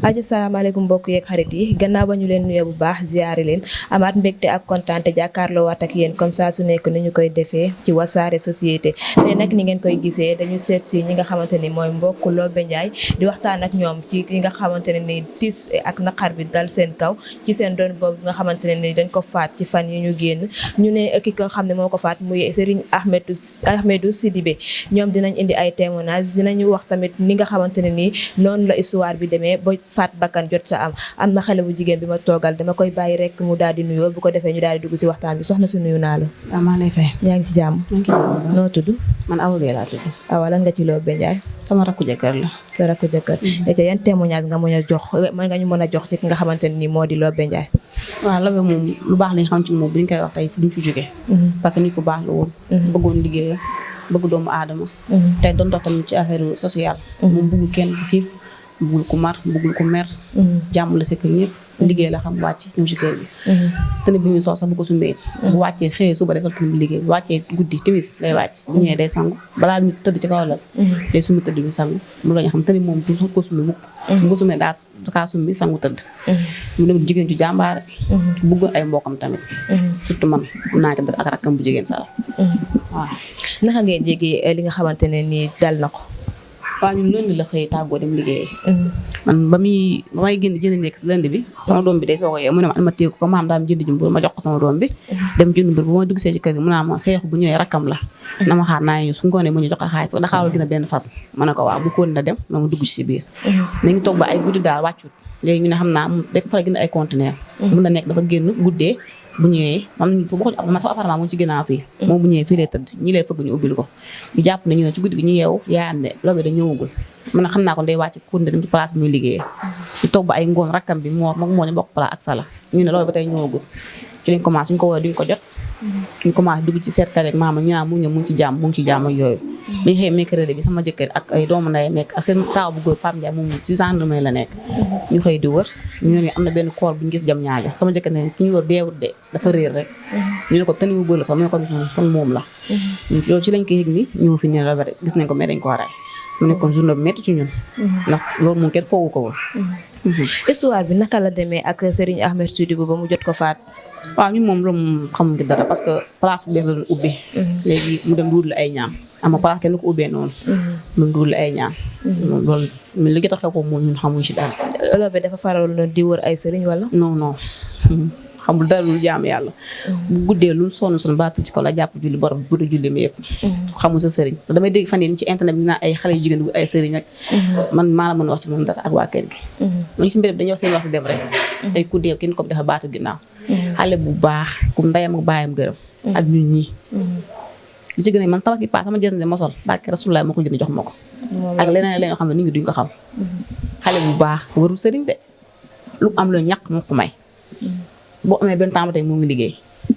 aja salaamaaleykum mbokk yeeg xarit yi gannaaw ba ñu leen nuyoo bu baax ziyaare leen amaat mbégte ak kontaan te jàkkaarloo waat ak yéen comme ça su nekk ni ñu koy defee ci wasaare société mais nag ni ngeen koy gisee dañu seet si ñi nga xamante ni mooy mbokk Lobé Ndiaye di waxtaan ak ñoom ci yi nga xamante ne ni tiis ak naqar bi dal seen kaw ci seen doon boobu nga xamante ne ni dañ ko faat ci fan yi ñu génn ñu ne ki ko xam ne moo ko faat muy Serigne Ahmedou Sidibé ñoom dinañ indi ay témoignages dinañu wax tamit ni nga xamante ne nii noonu la histoire bi demee ba faat bakkan jot sa am na xale bu jigéen bi ma toogal dama koy bàyyi rek mu daal di nuyoo bu ko defee ñu daal di dugg si waxtaan bi soxna si nuyu naa la. waaw maa lay fay. yaa ngi ci jàmm. noo tudd. man Awa Gueye laa tudd. Awa lan nga ci Lobé Ndiaye. sama rakku jëkkër la. sa rakku jëkkër. te yan témoignage nga mën a jox mën nga ñu mën a jox ci ki nga xamante ne nii moo di Lobé Ndiaye. waaw Lobé moom lu baax lañ xam ci moom bu ñu koy wax tey fu ñu fi jógee. parce que nit ku baax la woon. bëggoon liggéeyam bëgg doomu aadama. tey doon dox tamit ci affaire sociale. moom bëggul kenn ku xiif bëggul ku mar bëggul ku mer. jàmm la sekk ñëpp liggéey la xam wàcc ñëw ci kër gi. te ne bi muy sol sax bu ko sumbee bu wàccee xëyee suba day sol te ne bi liggéey bu wàccee guddi timis lay wàcc bu ñëwee day sangu balaa ñu tëdd ci kaw lal day summi tëdd bi sangu loolu la ñu xam te ne moom du ko summi mukk bu ko summee daa summi sangu tëdd mu dem jigéen ju jàmbaare bëggoon ay mbokkam tamit surtout man naa ko def ak rakkam bu jigéen sax waaw. naka ngeen jéggi li nga xamante ne nii dal na ko. waaw ñun lundi la xëy tàggoo dem liggéey man ba may génn jënd nekk si lundi bi sama doom bi day soog a yeewu mu ne ma téye ko maam daal jënd ji mburu ma jox ko sama doom bi dem jënd mburu bu ma dugg see ci kër gi mu naa ma seexu bu ñëwee rakkam la na ma xaar naa ñu su ngoonee mu ñu jox ko xaaj da xaawal gën a benn fas ma ne ko waaw bu ko na dem na ma dugg ci biir mi ngi toog ba ay guddi daal wàccut léegi ñu ne xam naa rek fa gën ay conteneur mun na nekk dafa génn guddee bu ñëwee man sama appartement mu ci ginnaaw fii moom bu ñëwee fii lay tëdd ñi lay fëgg ñu ubbil ko ñu jàpp ne ñu ne ci guddi gi ñu yeewu yaayam ne Lobé da ñëwagul man xam naa ko day wàcc kur dem ci place bi muy liggéeyee ñu toog ba ay ngoon rakkam bi moo ñu bokk place ak sala ñu ne Lobé ba tey ñëwagul ci lañ commencé suñ ko woowee duñ ko jot ñu commencé dugg ci seetkat ak maama ñaa mu ñëw mu ngi ci jàmm ak yooyu bi ñu xëyee mercredi bi sama jëkkër ak ay doomu ndey nekk ak seen taaw bu góor Pape Ndiaye moom ci gendarmerie la nekk ñu xëy di wër ñu ne am na benn koor bu ñu gis jam ñaajo sama jëkkër ne ki ñu wër deewut de dafa réer rek ñu ne ko tani mu góor la sax mu ne ko kon moom la loolu ci lañ ko yëg ni ñëw fi ne Lobé gis nañ ko mais dañ ko rey mu nekkoon journée bu métti ci ñun ndax loolu moom kenn foogu ko woon. histoire bi naka la demee ak Serigne Ahmedou Sidibé ba mu jot ko faat. waaw ñun moom loolu xamuñ ci dara parce que place bu bees la doon ubbi. léegi mu dem duul la ay ñaan ama place kenn ko ubbee noonu. mu duul la ay ñaan. loolu li jot a xew ko moom ñun xamuñ ci dara. Lobé dafa faral di wër ay sëriñ wala. non xamul dara lu jaam yàlla. bu guddee lu sonn baatu ci kaw la jàpp julli borom bu julli mi yëpp. xamul sa sëriñ damay dégg fan yii ci internet bi dinaa ay xale yu jigéen ay sëriñ ak. man maa la mën a wax ci moom dara ak waa kër gi. man si mbir dañuy wax seen wax dem rek. tey ku dee kenn ko dafa baatu ginnaaw. xale bu baax ku ndeyam ak baayam gërëm. ak ñun ñii. li ci gën a man tabaski paas sama jënd ma sol barke Rasulullah ma ko jënd jox ma ko. ak leneen yoo xam ne nit ñi duñ ko xam. xale bu baax warul sëriñ de lu am lu ñàkk moo ko may. boo amee benn temps tey mu ngi liggéey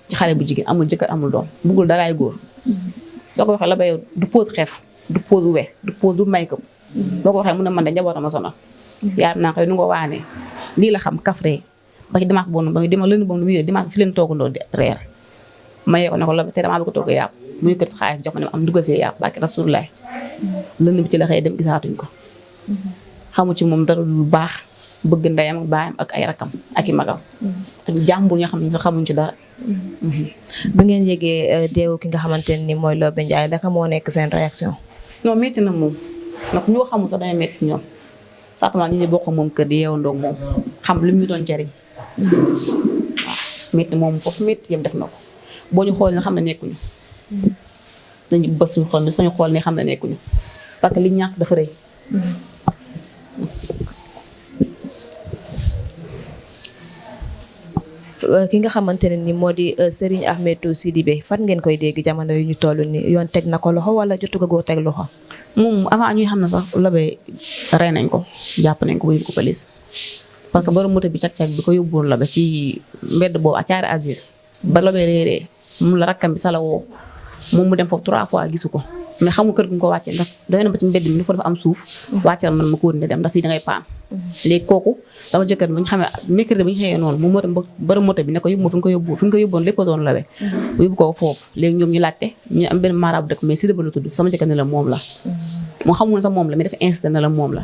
ci xale bu jigéen amul jëkkër amul doom buggul daraay góor soo ko waxee Lobé yow du pose xeef du pose we du pose du make up boo ko waxee mun na man de njabootam a sonal yaa naa koy nu nga waanee lii la xam kafree ba ci dimanche boobu ba dima lënd boobu muy dimanche fi leen toogandoo di reer ma yee ko ne ko Lobé te damaa bëgg a toog yàpp muy kër xaalis jox ma ne am dugal fee yàpp barke Rasulullah lënd bi ci la xëy dem gisaatuñ ko xamu ci moom dara lu baax bëgg ndeyam ak baayam ak ay rakam ak i magam ak jàmbur ñoo xam ne xamuñ ci dara. bu ngeen yëgee deewu ki nga xamante ne ni mooy Lobé Ndiaye naka moo nekk seen réaction. non métti na moom ndax ñu ko xamul sax dañoo métti ñoom certainement ñu bokk moom kër di yeewandoo ak moom xam li mu doon jariñ waaw métti moom foofu métti yëpp def na ko boo ñu xoolee nga xam ne nekkuñu dañu bës suñu xool ne xam ne nekkuñu parce que li ñàkk dafa rëy. ki nga xamante ne ni moo di Serigne Ahmedou Sidibé fan ngeen koy dégg jamono yu ñu toll ni yoon teg na ko loxo wala jotu ko teg loxo. moom avant ñuy xam ne sax Lobé rey nañ ko jàpp nañ ko ba yóbbu ko police parce que borom moto bi cag-cag bi ko yóbbuwoon Lobé ci mbedd boobu ak Thiaré Azur ba Lobé réeree moom la rakkam bi sala woo moom mu dem foofu 3 fois gisu ko mais xamul kër gu mu ko wàccee ndax doy na ba ci mbedd mi ni ko dafa am suuf wàccal man ma ko wër ne dem ndax fii da ngay paan léegi kooku sama jëkkër bi ñu xamee mercredi bi ñu xëyee noonu mu moto borom moto bi ne ko yóbbu fi nga ko yóbboon lépp doon Lobé mu yóbbu ko foofu léegi ñoom ñu laajte ñu am benn marabu dëkk mais Sidibé la tudd sama jëkkër ne la moom la moo xamul sax moom la mais dafa insisté na la moom la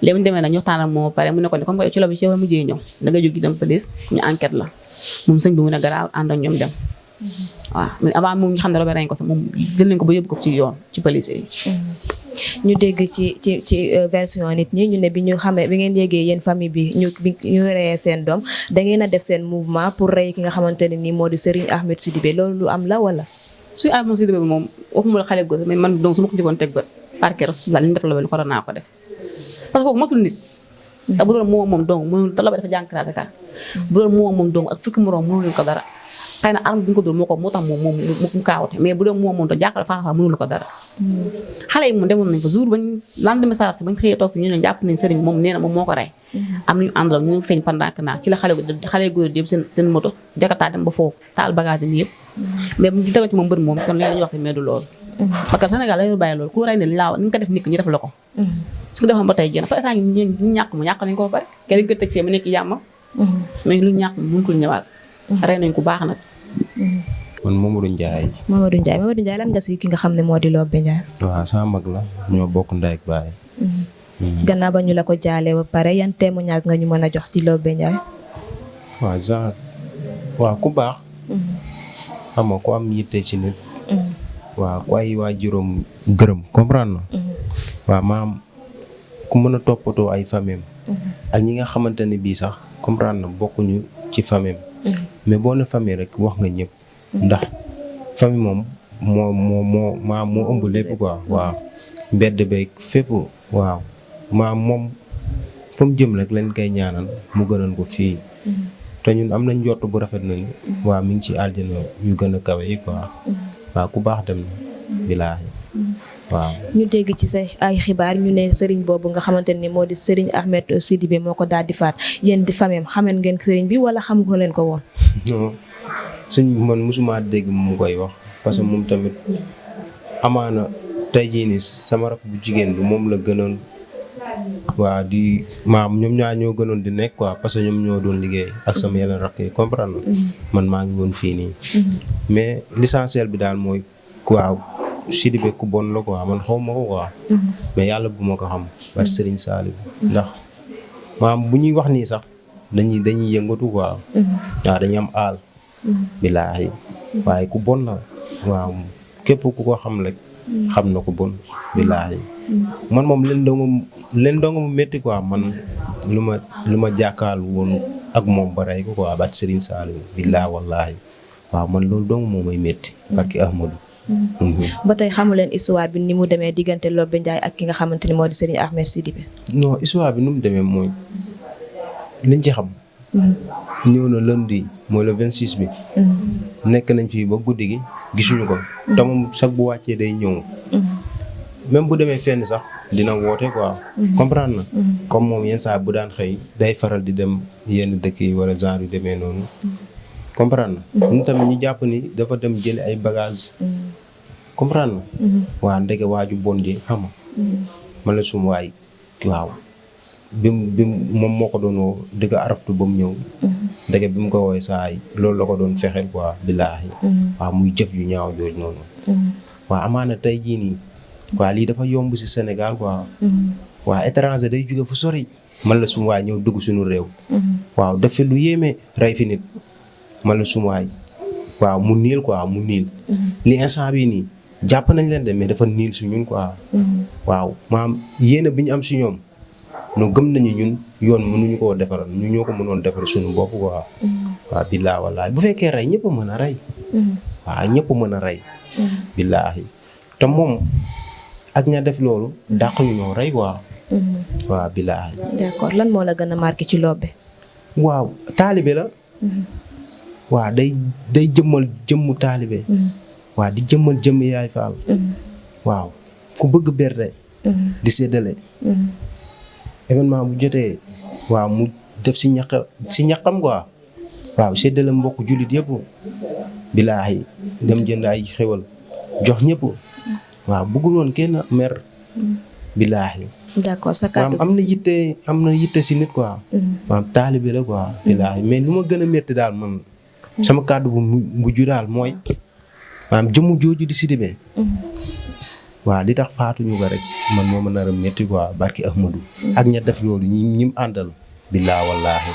léegi ñu demee nag ñu waxtaan ak moom pare mu ne ko ne comme que ci la bi ci mujjee ñëw da nga jóg di dem police ñu enquête la moom sëñ bi mu ne garaaw ànd ak ñoom dem waaw mais avant moom ñu xam ne Robert rey ko sax moom jël nañ ko ba yóbbu ko ci yoon ci police yi. ñu dégg ci version nit ñi ñu ne bi ñu xamee bi ngeen yégee yéen famille bi ñu reyee seen doom da ngeen a def seen mouvement pour rey ki nga xamante ne nii moo di Serigne Ahmed Sidibé loolu lu am la wala. suñu Ahmed Sidibé bi moom waxuma la xale góor mais man donc su ma ko jëgoon teg ba barke Rasulullah li ñu def la lu ko doon naa ko def parce que kooku matul nit. te bu doon moom donc mënul te la ba dafa jànkaraate ka bu doon moom donc ak fukki moroom mënul ko dara xëy na arme bi ñu ko dóor moo tax moom mu kaawate mais bu doon moom te jàkkale faa mënul ko dara xale yi moom demoon nañ fa jour bañ lendemain message bañ xëyee toog fi ñu ne jàpp nañ sëriñ moom nee na moom moo ko rey am nañu àndal ñu ngi feeñ pendant que naa ci la xale góor yëpp seen moto jakarta dem ba foofu taal bagage yi yëpp mais bu ñu tegoon ci moom mbër moom kon leen la ñu wax te mais du loolu parce que Sénégal lañu bàyyi loolu ku rey ne laaw ni nga ko def nit ñu def la ko su ko defoon ba tey jéem parce que ñu ñàkk mu ñàkk nañ ko ba pare kenn dañ ko teg fee mu nekk yàmma mais lu ñàkk mu mënul ñëwaat rey nañ ku baax nag. man Mamadou Ndiaye. Mamadou Ndiaye lan nga si ki nga xam ne moo di Lobé Ndiaye. waaw sama mag la ñoo bokk ndey ak baay. gannaaw ba ñu la ko jaalee ba pare yan témoignage nga ñu mën a jox ci Lobé Ndiaye. waaw genre waaw ku baax. xam nga ku am yitte ci nit. waaw ku ay waajuram gërëm comprendre na. waaw maam ku mën a toppatoo ay famille ak ñi nga xamante ne bii sax comprendre na bokkuñu ci famille mais boo ne famille rek wax nga ñëpp. ndax famille moom moo ëmb lépp quoi waaw. mbedd beeg fépp waaw maam moom fa mu jëm rek lañ koy ñaanal mu gënal ko fii. te ñun am nañ njort bu rafet nañu. waaw mi ngi ci àljana yu gën a kawe yi quoi. waaw ku baax dem na. bilaahi waaw. ñu dégg ci say ay xibaar ñu ne sëriñ boobu nga xamante ni moo di Serigne Ahmed Sidibé moo ko daal di faat yéen di famille xameen ngeen sëriñ bi wala xam nga leen ko woon. non suñ man mosuma dégg mu koy wax parce que moom tamit amaana tey jii nii sama rak bu jigéen bi moom la gënoon. waaw di maam ñoom ñaar ñoo gënoon di nekk quoi parce que ñoom ñoo doon liggéey ak sama yeneen rakk yi comprendre man maa ngi woon fii nii. mais l'essentiel bi daal mooy waaw Sidibé ku bon la quoi man xaw ma ko quoi. mais yàlla bu ma ko xam. bari Serigne Saliou ndax maam bu ñuy wax nii sax dañuy yëngatu quoi. waaw dañuy am aal. bilaahi waaye ku bon la waaw képp ku ko xam rek. xam na ko bon bilaahi man moom leen dong mu métti quoi man lu ma jàkkaal woon ak moom ba rey ko quoi bat Serigne Saliou billaahi wallaahi waaw man loolu dong moo may métti barki Ahmadou. ba tey xamu leen histoire bi ni mu demee diggante Lobé Ndiaye ak ki nga xamante ni moo di Serigne Ahmed Sidibé. non histoire bi nu mu demee mooy liñ ci xam. ñëw na lundi mooy le 26 bi. nekk nañ fii ba guddi gi gisuñu ko. te moom sax bu wàccee day ñëw. même bu demee fenn sax dina woote quoi. comprendre na. comme moom yenn saa bu daan xëy day faral di dem yenn dëkk yi wala genre yu demee noonu. comprendre na. ñun tamit ñu jàpp ni dafa dem jëli ay bagages. comprendre na. waa ndeke waaju bon ji xam nga. man la sum waay waaw. bi moom moo ko doon woo dëgg araftu ba mu ñëw. ndeke bi mu ko woowee saa yi loolu la ko doon fexeel quoi billaahi. waaw muy jëf ju ñaaw jooju noonu. waaw amaana tey jii nii. waa lii dafa yomb ci Sénégal quoi. waa étranger day jóge fu sori. man la sum waay ñëw dugg suñu réew. waaw def fi lu yéeme rey fi nit. man la sum waay waaw mu niil quoi mu niil. li instant bii nii jàpp nañ leen de mais dafa niil su ñun quoi. waaw maam yéene bi ñu am si ñoom. no gëm nañu ñun yoon mënuñu koo defaral ñu ñoo ko mënoon defar suñu bopp quoi. waaw billaahi wallaahi bu fekkee rey ñëpp a mën a rey. waaw ñëpp a mën a rey. billaahi te moom ak ña def loolu dàq ñu ñoo rey quoi. waaw billaahi. d'accord lan moo la gën a marqué ci Lobé. waaw taalibe la. waaw day jëmmal jëmmu taalibe. waaw di jëmmal jëmm yaay faal. waaw ku bëgg berde. di séddale. événement bu jotee waaw mu def si ñaqam quoi waaw séddale mbokk jullit yëpp bilaahi dem jënd ay xewal jox ñëpp waaw bëggul woon kenn mer bilaahi. d'accord sa kàddu am na yitte si nit quoi. maam taalibe la quoi bilaahi mais lu ma gën a métti daal man sama kàddu bu mujj daal mooy maam jëmu jooju di Sidibé waaw li tax faatuñu ko rek man moo ma nar a métti quoi barki Ahmadou. ak ña def loolu ñi mu àndal. billaa wallaahi.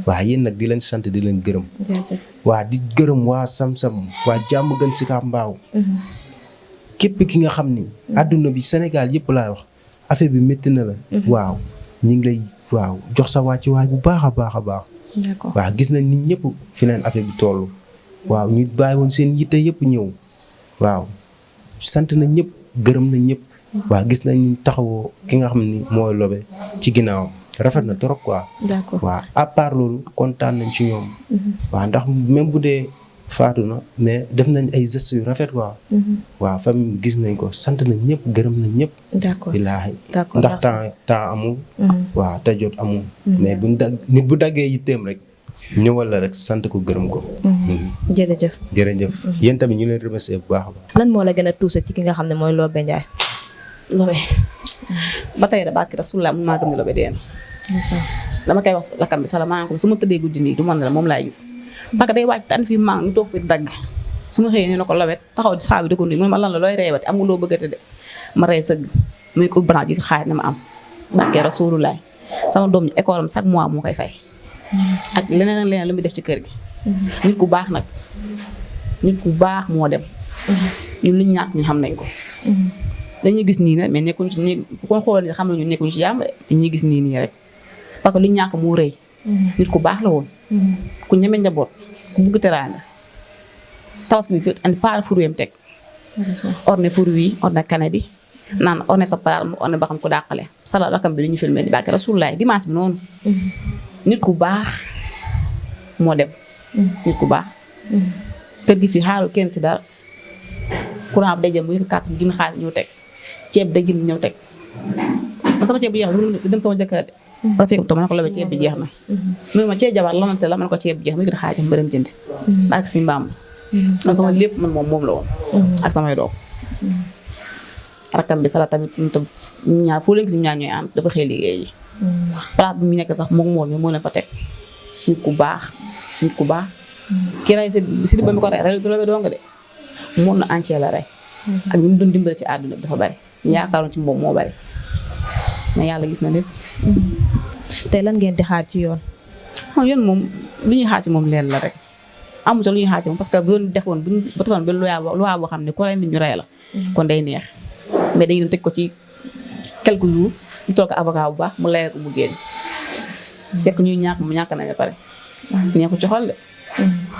waa yéen nag di leen sant di leen gërëm. waa di gërëm waa Sam-Sam waa jàmm gën si Kambaaw. képp ki nga xam ni. adduna bi Sénégal yëpp laay wax affaire bi métti na la. waaw ñu ngi lay waaw jox sa wàccuwaay bu baax a baax a baax. d'accord waaw gis nañ nit ñëpp fi neen affaire bi toll. waaw ñu bàyyi woon seen yitte yëpp ñëw. waaw sant na ñëpp gërëm na ñëpp. waaw gis nañ taxawoo ki nga xam ni mooy Lobé ci ginnaaw rafet na trop quoi. d'accord waaw à part loolu kontaan nañ ci ñoom. waaw ndax même bu dee faatu na mais def nañ ay gestes yu rafet quoi. waaw famille gis nañ ko sant nañ ñëpp gërëm nañ ñëpp. d'accord billaahi d'accord ndax temps amul. waaw te jot amul. mais nit bu daggee yitteem rek ñëwal la rek sant ko gërëm ko. jërëjëf. jërëjëf yéen tamit ñu leen remercier bu baax a baax. lan moo la gën a touché ci ki nga xam ne mooy Lobé Ndiaye. Lobé ba tey da barki Rasulullah mun maa gëm ne Lobé dee na. dama koy wax lakam bi salaamaaleykum su ma tëddee guddi nii du man la moom laay gis. parce que day wàcc tan fii maa ngi toog fi dagg su ma xëyee ne ko Lobé taxaw saa bi di ko nuyu mu ne ma lan la looy reewati amul loo bëggate de ma rey sëgg muy ko branche ji xaar ne ma am. barke Rasulullah sama doom ñu école am chaque mois moo koy fay. ak leneen ak leneen lu muy def ci kër gi. nit ku baax nag nit ku baax moo dem. ñun liñ ñàkk ñu xam nañ ko. dañuy gis nii rek mais nekkuñ ci nii ku ko xool nii xam nañu nekkuñ ci jàmm dañuy gis nii rek parce que liñ ñàkk moo rëy. nit ku baax la woon. ku ñeme njaboot ku bugg teraanga tabaski bi fi andi paal furu yam teg. orne furu wi orne kanadi naan orne sa paal mu orne ba xam ko dàqale sala rakam bi li ñu filmé ni barke Rasulullah dimanche bi noonu. nit ku baax moo dem. nit ku baax. kër gi fii xaaru kenn ci dara courant bi day jëm bu ñu carte bi gën xaalis ñëw teg ceeb day gën ñëw teg man sama ceeb bu jeex na dem sama jëkkër de. ba fekk ma ne ko Lobé ceeb bi jeex na. mu ma ceeb jabar lanante la ma ne ko ceeb bi jeex mu gën xaalis ma dem jëndi. ak si mbaam man sama lépp man moom la woon. ak samay doom. rakam bi sala tamit ñu tam ñaar foo leen gis ñaar ñooy am dafa xëy liggéey yi. place bi mu nekk sax moom moo leen fa teg nit ku baax nit ku baax. kii rey si ba mi ko rey Lobé doo nga de moom na entier la rey. ak ñu mu doon dimbale ci àdduna bi dafa bari ñu yaakaaroon ci moom moo bari mais yàlla gis na lépp. tey lan ngeen di xaar ci yoon. yoon moom lu ñuy xaar ci moom leen la rek amul sax lu ñuy xaar ci moom parce que bu doon defoon bu defoon benn loi boo xam ne ku rey nit ñu rey la. kon day neex mais dañuy dem teg ko ci quelques jours ñu toog ko avocat bu baax mu layee ko mu génn fekk ñuy ñàkk mu ñàkk nañu pare. neexu ci xol de.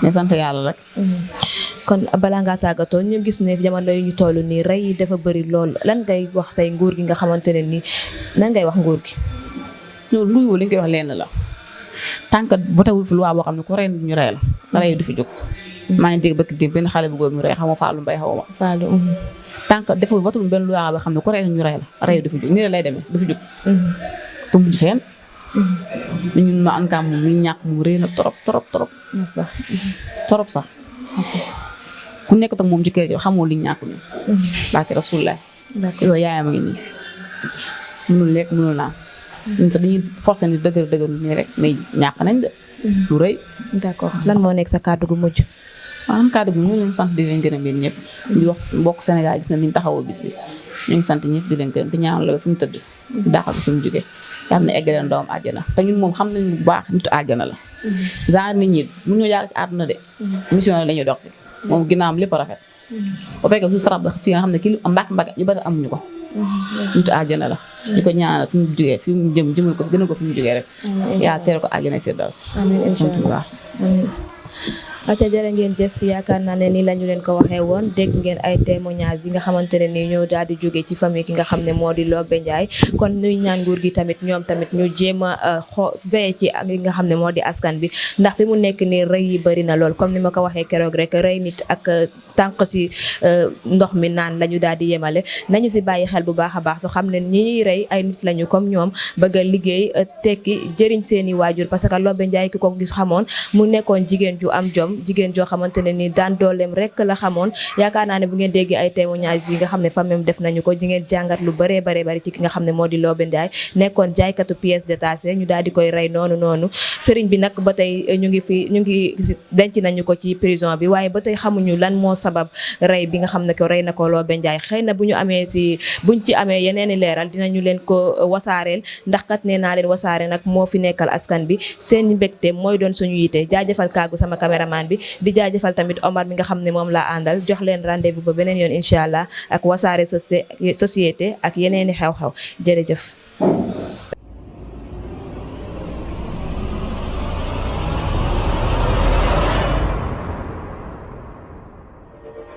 mais sant yàlla rek. kon balaa ngaa tàggatoo ñu gis ne jamono yu ñu toll nii rey yi dafa bëri lool lan ngay wax tey nguur gi nga xamante ne nii nan ngay wax nguur gi. loolu nguur li ñu koy wax lenn la tant que voté wu fi loi boo xam ne ku rey ñu rey la rey du fi jóg. maa ngi dégg bëgg benn xale bu góor ñu rey xaw ma Fallou Mbaye xaw ma. Fallou. tant que deful voté benn loi boo xam ne ku rey ñu rey la rey du fi jóg nii la lay demee du fi jóg. te mujj fenn. ñun ma ANCAR moom ñu ñàkk mu rëy na trop trop trop. trop sax. ku nekk tak moom ci kër gi xamoo li ñàkk ñu. barke Rasulullah. yow yaayam a ngi nii. mënul lekk mënul naan. ñun sax dañuy forcer ni dëgër nii rek mais ñàkk nañ de. lu rëy. d'accord lan moo nekk sa kàddu gu mujj. waaw kàddu gi ñu leen sant di leen gërëm yéen ñëpp. di wax mbokk Sénégal gis na ni ñu taxawoo bis bi. ñu ngi sant ñëpp di leen gërëm di ñaanal Lobé fu mu tëdd. daaxal fi mu jógee. yàlla na eggaleen doom àjjana te ñun moom xam nañ bu baax nitu àjjana la. genre nit ñi mu ñu yàgg ci àdduna de. mission la ñuy dox si. moom ginnaawam lépp rafet. bu fekkee su sarab fi nga xam ne kii mbàkk ñu bari amuñu ko. nitu àjjana la. di ko ñaanal fi mu jógee fi mu jëmal ko gënal ko fi mu jógee rek. yaa teel ko àjjana firdaws. amiin incha allah acca jërë ngeen jëf yaakaar naa ne nii la ñu leen ko waxee woon dégg ngeen ay témoignages yi nga xamante ne nii ñoo daal di jóge ci famille ki nga xam ne moo di Lobé Ndiaye kon ñuy ñaan nguur gi tamit ñoom tamit ñu jéem a veiller ci ak li nga xam ne moo di askan bi ndax fi mu nekk nii rëy yi bëri na lool comme ni ma ko waxee keroog rek rëy nit ak tànk si ndox mi naan la ñu daal di yemale nañu si bàyyi xel bu baax a baax te xam ne ñi ñuy rey ay nit lañu comme ñoom bëgg a liggéey tekki jëriñ seeni waajur parce que Lobé Ndiaye ki ko gis xamoon mu nekkoon jigéen ju am jom doom jigéen joo xamante ne ni daan dooleem rek la xamoon. yaakaar naa ne bu ngeen déggee ay témoignages yi nga xam ne famille def nañu ko di ngeen jàngat lu bëree bari ci ki nga xam ne moo di Lobé Ndiaye nekkoon jaaykatu pièces détachées ñu daal di koy rey noonu sëriñ bi nag ba tey ñu ngi denc nañu ko ci prison bi waaye ba tey xamuñu lan moo sabab rey bi nga xam ne ko rey na ko Lobé Ndiaye xëy na buñ ci amee yeneeni leeral dinañu leen ko wasaareel ndax kat nee naa leen wasaare nag moo fi nekkal askan bi seen mbégte mooy doon suñu yite jaajëfal kàggu sama caméraman bi di jaajëfal tamit Omar mi nga xam ne moom laa àndal jox leen rendez-vous ba beneen yoon incha allah ak wasaare société ak yeneeni xew-xew jërëjëf